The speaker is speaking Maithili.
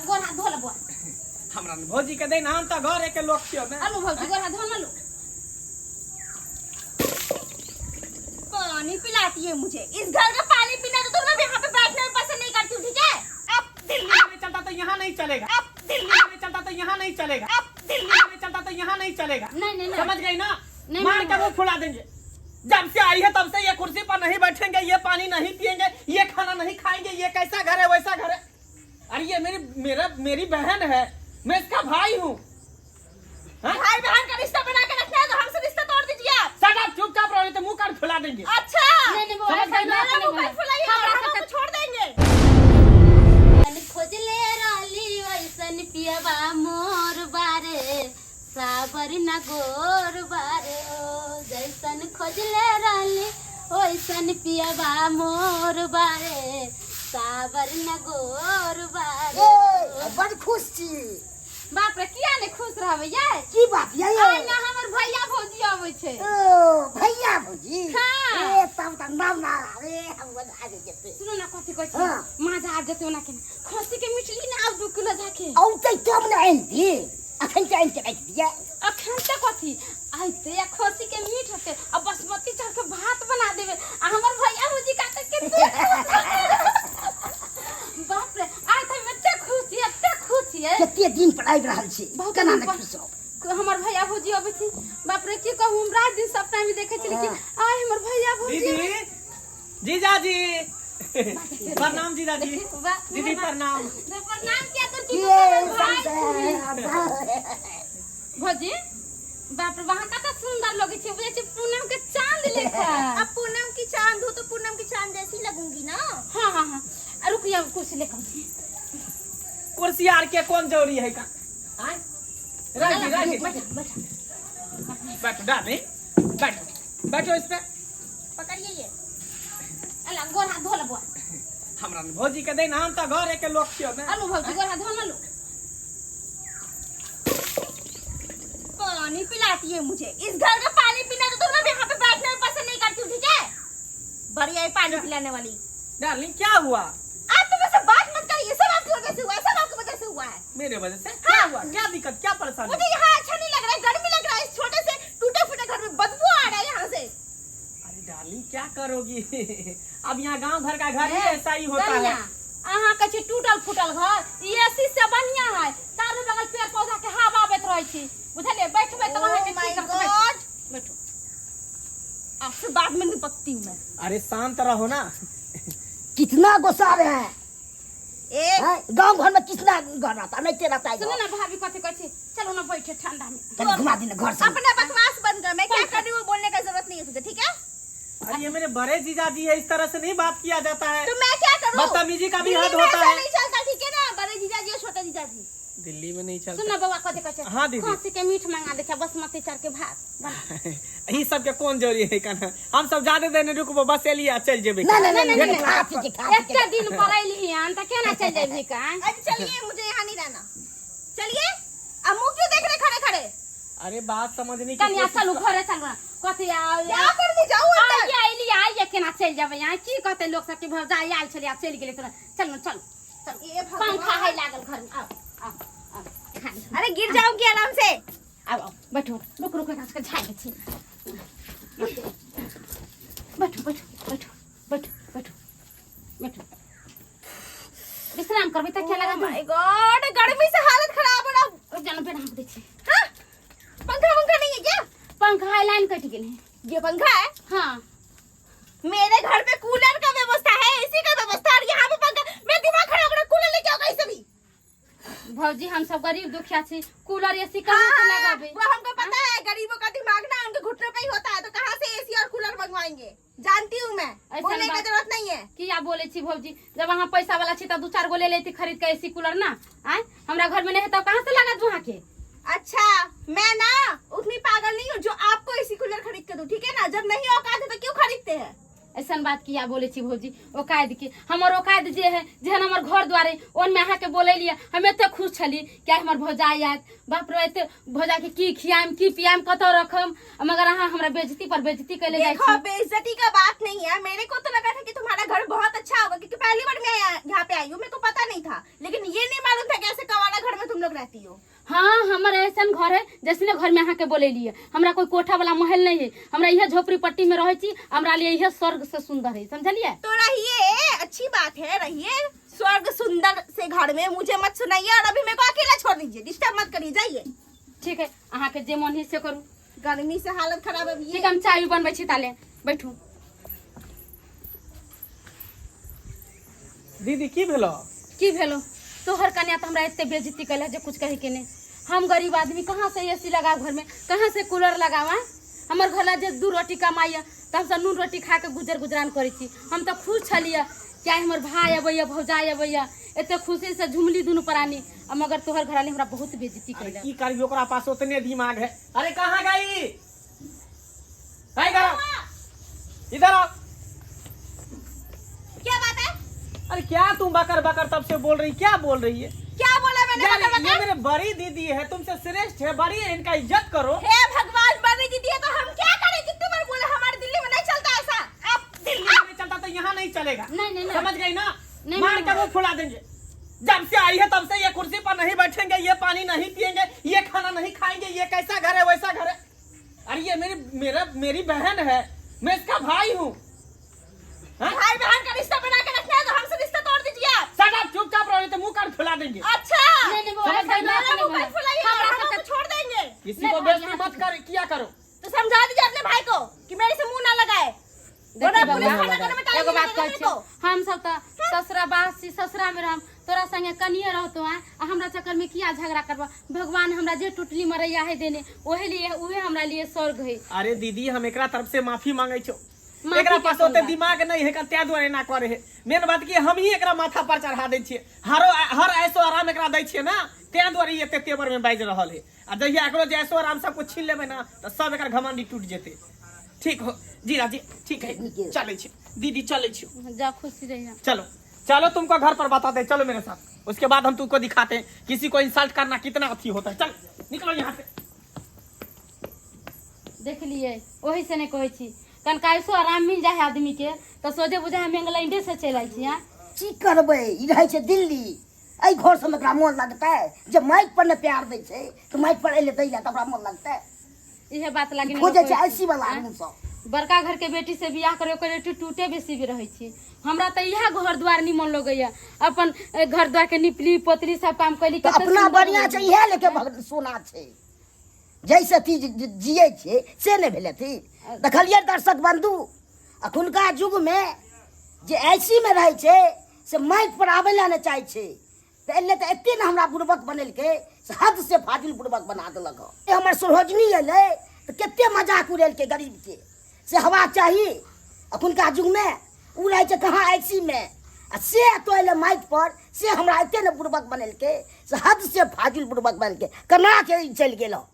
गोर हाथ धो ले बुआ। हमरा ने भौजी के दे ना, हम तऽ घरे के लोग छियो ने। आलू भौजी गोर हाथ धो लू। पानी पिलाती है मुझे, इस घर का पानी पीना तो मैं यहाँ पे बैठने में पसंद नहीं करती हूँ, ठीक है? अब दिल्ली में चलता तो यहाँ नहीं चलेगा, अब दिल्ली में चलता तो यहाँ नहीं चलेगा, अब दिल्ली में चलता तो यहाँ नहीं चलेगा। नहीं नहीं नहीं समझ गई ना? नहीं, मार नहीं, के मुंह फुला देंगे। जब से आई है तब से ये कुर्सी पर नहीं बैठेंगे, ये पानी नहीं पिएंगे, ये खाना नहीं खाएंगे, ये कैसा घर है वैसा घर है। अरे ये मेरी मेरा मेरी बहन है, मैं इसका भाई हूँ। हाँ? भाई बहन का रिश्ता बना के रखना है तो हमसे रिश्ता तोड़ दीजिए आप। शट अप, चुपचाप रहो, नहीं तो मुंह कान फुला देंगे। अच्छा नहीं नहीं बुआ समझ ऐसा गई ना? बात मेरा नहीं मुंह बोला। कान फुलाइए हमरा और हम सबके आपको छोड़ देंगे। तन खोजले रहली वैसन पियबा मोर बारे, साबर न गोर बारे ओ, जैसन खोजले रहली वैसन पियबा मोर बारे, साबर न गोर बारे। ए, बड़ खुश छी। बाप रे, किया ने खुश रहबै यै? की बात यै? आइ ना हमर भैया भौजी अबै छै। ओ भैया भौजी? हाँ। ए तब त नाम ना अरे हम बजा दे जेते। सुनो ना कथी कहै छी। हाँ। माजा आबि जेतै ओना केना। खस्सी के मिटली ना आब 2 किलो जाके। औतै तब ने आनि दी, अखन के आनि के राखि दिअ। अखन त कथी आइते आ खस्सी के मीट होते आ बासमती चाउर के भात बना देबे आ हमर भैया भौजी का के केते बाप रे, आइ त हम एते खुश छी, एते खुश छियै। कते दिन पर आबि रहल छी, बहुत केना दिन ने पर। खुश हो। हमर भैया भौजी अबै छै, बाप रे की कहू, हम रात दिन सपना में देखै छली कि आइ हमर भैया भौजी। दीदी, जीजाजी प्रणाम। जीजाजी, दीदी प्रणाम। प्रणाम किया तो ये भाई भौजी। बाप रे, वहाँ कता सुंदर लगे छै, बुझै छै पूनम के चांद लेखा। अब पूनम की चांद हो तो पूनम की चांद जैसी लगूंगी ना। हाँ हाँ हाँ, आ रुकिए, हम कुर्सी लेके आबै छी। कुर्सी आर के कोन जरूरी है का? आय राखी राखी, बैठ बैठ बैठो डार्लिंग, बैठो बैठो इस पे पकड़िए ये। अला गोर हाथ धो ले बुआ। हमरा ने भौजी के दे ना, हम तऽ घरे के लोग छियो ने। आलू भौजी गोर हाथ धो लू। पानी पिलाती है मुझे, इस घर का पानी पीना तो मैं यहाँ पे बैठने में पसंद नहीं करती हूँ, ठीक है? बढ़िया है पानी पिलाने वाली। डार्लिंग क्या हुआ? आप तो मुझसे बात मत करिए, सब आपकी वजह से हुआ है, सब आपकी वजह से हुआ है। मेरे वजह से क्या हुआ? क्या दिक्कत, क्या परेशानी? मुझे यहाँ अच्छा नहीं लग रहा है, गर्मी लग रहा है, इस छोटे से टूटे फूटे घर में बदबू आ रहा है यहाँ से। अरे डार्लिंग क्या करोगी, अब यहाँ गांव भर का घर ही ऐसा ही होता है। कनिया, अहाँ कहै छी टूटल फूटल घर, ई एसी से बढ़िया है, चारू बगल पेड़ पौधा के हवा आबैत रहै छी, बुझलियै? बैठबै तऽ अहाँके Oh my ठीक रहत। God! बैठू। आपसे बाद में निपटती हूँ मैं। अरे शांत रहो ना। कितना गुस्सा रहे हैं? एक हैं? गांव घर में कितना घर रहता नहीं तेरा ताई। सुनू ना भाभी कथी कहै छी, चलू ना बैठे ठंडा में। तनी घुमा दी ना घर से। अपना बकवास बंद कर, मैं क्या कर रही हूँ बोलने का जरूरत नहीं है तुझे, ठीक है? अरे ये मेरे बड़े जीजाजी है, इस तरह से नहीं बात किया जाता है। तो मैं क्या करूँ? बदतमीजी का भी दिल्ली हद में होता ऐसा है। नहीं चलता, ठीक है ना? बड़े जीजाजी और छोटे जीजाजी दिल्ली में नहीं सुन चलता। ना बौआ कथी कहै छै। हाँ, दीदी। खस्सी के मीट मंगा दै छै, बासमती चाउर के भात बना। ई सब के कोन जरूरी है कहना, हम सब ज्यादा देर नहीं रुकबो, बस एलिए आ चल जेबे। ना ना ना नहीं, ना नहीं, खा पी के, खा पी के। एक दिन पर अइली हन तऽ केना चलि जेबही का? अरे चलिए, मुझे यहाँ नहीं रहना, चलिए। अब मुँह क्यों देख रहे खड़े खड़े? अरे बात समझने की कनिया कोशिश चलू कर। घरे चलू ना। कथी आ क्या करने जाऊँ अंदर? आइए अइली आइए केना चलि जेबै यहाँ? की कहतै लोक सब कि भौजाई आयल छलै आ चलि गेलै तुरंत। चलू चलू चलू, ए भगवान। पंखा है लागल घर में, आओ आओ आओ। अरे गिर जाऊंगी आराम से। आओ आओ बैठो, रुक रुक, एकरा सबके झाड़ि दै छी। बैठो बैठो बैठो बैठो बैठो बैठो, विश्राम करबै तऽ क्या लगा? My God, गर्मी से हालत खराब हो रहा। रुक जाना, बेना दै छी। हाँ? पंखा पंखा नहीं है क्या? पंखा है, लाइन कटि गेलै। ये पंखा है? हाँ। मेरे घर पे कूलर का व्यवस्था है, एसी का व्यवस्था है, और यहाँ पे पंखा। मेरा दिमाग खराब हो रहा है, कूलर लेके आओ कहीं से भी। भौजी हम सब गरीब दुखिया छी, कूलर एसी कहाँ से हाँ, लगाबे? वो हमको पता है, गरीबों का दिमाग ना उनके घुटनों पे ही होता है, तो कहाँ से एसी और कूलर मंगवाएंगे? जानती हूँ मैं, ऐसा बोलने की बात- जरूरत नहीं है। किया बोले छी भौजी, जब अहाँ पैसा वाला छी तऽ दू चार गो ले लेती खरीद के एसी कूलर ना। आय हमरा घर में नहीं है तब कहाँ से लगा दू अहाँ के? अच्छा, मैं ना उतनी पागल नहीं हूँ जो आपको एसी कूलर खरीद के दूँ, ठीक है ना? जब नहीं औकात है तो क्यों खरीदते हैं? ऐसन बात किया बोले छी भौजी? औकात के हमर औकात जे है, जेहन हमर घर द्वारे ओनमे अहाँके बोलेलियै, हम एते खुश छली कि आइ हमर भौजाई आयत। बाप रे, एते भौजा के की खियाम की पियाम कतऽ रखम, मगर अहाँ हमरा बेइज्जती पर बेइज्जती कैले जाइ देखो छी। बेइज्जती का बात नहीं है, मेरे को तो लगा था कि तुम्हारा घर बहुत अच्छा होगा, क्योंकि पहली बार मैं यहाँ पे आई हूँ, मेरे को पता नहीं था, लेकिन ये नहीं मालूम था कि ऐसे रहती हो। हाँ, हमर ऐसन घर है जैसने घर में अहाँके बोलेलियै। हमरा कोई कोठा वाला महल नहीं है, हमरा इहे झोपड़ी पट्टी में रहै छी, हमरा लिए इहे स्वर्ग से सुंदर है, समझलियै? तो रहिए, अच्छी बात है, रहिए स्वर्ग सुंदर से घर में। मुझे मत सुनाइए और अभी मेरे को अकेला छोड़ दीजिए, डिस्टर्ब मत करिए, जाइए। ठीक है, अहाँके जे मन है से करू। गर्मी से हालत खराब है। ठीक, हम चाय बनबै छी, ताले बैठू। दीदी, की भेलो? की भेलो? तोहर कन्या तऽ हमरा एते बेइज्जती कैलक जे कुछ कहे के नहीं। हम गरीब आदमी कहाँ से एसी लगाव घर में, कहाँ से कूलर लगाव? आँय? हमर घर ला जे दू रोटी कमाइए तऽ हमसब नून रोटी खा के गुजर गुजरान करै छी। हम तऽ खुश छलियै कि आइ हमर भाय अबैया, भौजाइ अबैया, एते खुशी से झुमली दुनू प्राणी, आ मगर तोहर घरवाली हमरा बहुत बेइज्जती अरे कैलक। की करियो, ओकरा पास उतने दिमाग है। अरे कहाँ गई? इधर आओ, इधर आओ। क्या बात है? अरे क्या तुम बकर बकर तब से बोल रही, क्या बोल रही है? क्या बोला मैंने? यार, बकर ये बकर? मेरे बड़ी दीदी है, तुमसे श्रेष्ठ है, बड़ी है, इनका इज्जत करो। हे भगवान, बड़ी दीदी है तो हम क्या करें? कितनी बार बोले, हमारे दिल्ली में नहीं चलता ऐसा। आप दिल्ली में नहीं चलता तो यहाँ नहीं चलेगा। नहीं, नहीं, नहीं। समझ गई ना? नहीं, मार नहीं, के नहीं। वो फुला देंगे। जब से आई है तब से ये कुर्सी पर नहीं बैठेंगे, ये पानी नहीं पियेंगे, ये खाना नहीं खाएंगे, ये कैसा घर है वैसा घर है। अरे ये मेरी मेरा मेरी बहन है, मैं इसका भाई हूँ। हाँ? भाई बहन का रिश्ता बना के रखना है तो हमसे रिश्ता तोड़ दीजिए आप। शट अप, चुपचाप रहो, नहीं तो मुंह कान फुला देंगे। अच्छा। नहीं, नहीं, वो समझ ऐसा गई ना? बात मेरा नहीं मुंह है। मत फुलाइए, हमरा हम सबके आपको छोड़ देंगे। किसी नहीं को भाई, बेइज्जती यहाँ मत कर किया करो। तो समझा दीजिए अपने भाई को कि मेरे से मुंह ना लगाए। देखी वरना बाबा, पुलिस थाना करने में टाइम एगो बात लगेगा कहै मेरे छियौ, को। हम सब तऽ ससुरा बास छी, ससुरा में रहम, तोरा संगे कनिए रहतो। आँ, आ हमरा चक्कर में किया झगड़ा करबा? भगवान हमरा जे टुटली मरैया है देने, ओहे लिए उहे हमरा लिए स्वर्ग है। अरे दीदी, हम एकरा तरफ से माफी मांगे छो। माफी एकरा के पास कोन ओते बात? दिमाग नहीं है, ते दुआरे एना करे है। मेन बात कि हम ही एकरा माथा पर चढ़ा दै छियै, हरो हर ऐसो आराम एकरा दै छियै ना, ते दुआरे ई एते तेवर में बाजि रहल है। आ जहिया एकरो जे ऐसो आराम सब कुछ छीन लेबै ना, तऽ सब एकर घमंडी टूट जेतै। ठीक हो जीरा जी, ठीक है, चलै छी दीदी, चलै छी। जा, खुशी रहिया। चलो चलो, तुमको घर पर बताते हैं, चलो मेरे साथ। उसके बाद हम तुमको दिखाते हैं किसी को इंसल्ट करना कितना अथी होता है। चल निकलो यहाँ से। देखलिए, ओही से नहीं कहै छी, कनका ऐसो आराम मिल जाए आदमी के तऽ सोझे बुझाय हम इंग्लैंडे से चलि आयल छी। आँय? की करबै, ई रहै छै दिल्ली, एहि घर सबमे एकरा मोन लगतै? जे माइक पर ने प्यार दै छै तऽ माइक पर एलै दै लए तऽ ओकरा मोन लगतै? इहे बात लागी ने खोजै लोक छै कहै ऐसी वाला आँय? आदमी सब। बड़का घर के बेटी से बियाह करे ओकर एटीट्यूडे बेसी भी रहै छै। हमरा तऽ इएह घर द्वार निमन लगैया, अपन घर द्वार के निपली पोतली सब काम कैली। तऽ कते अपना सुन्दर बढ़िआँ छै, लगैया। इएह लेके सोना छै, जैसे अथी जियै छै से नहि भेलै अथी। देखलियै दर्शक बंधु, अखुनका युगमे जे ऐसीमे रहै छै से माइक पर आबै लए नहि चाहै छै। तऽ एलै तऽ एते ने हमरा बुड़बक बनेलकै से हद से फाजिल बुड़बक बना देलक हँ। ए हमर सरोजनी एलै तऽ कते मजाक उड़ेलकै गरीबके, से हेबाक चाही? अखुनका युगमे ओ रहै छै कहाँ ऐसीमे, आ से तो एलै माइक पर, से हमरा एते ने बुड़बक बनेलकै से हद से फाजिल बुड़बक बनेलकै। केना के ई चलि गेल हँ।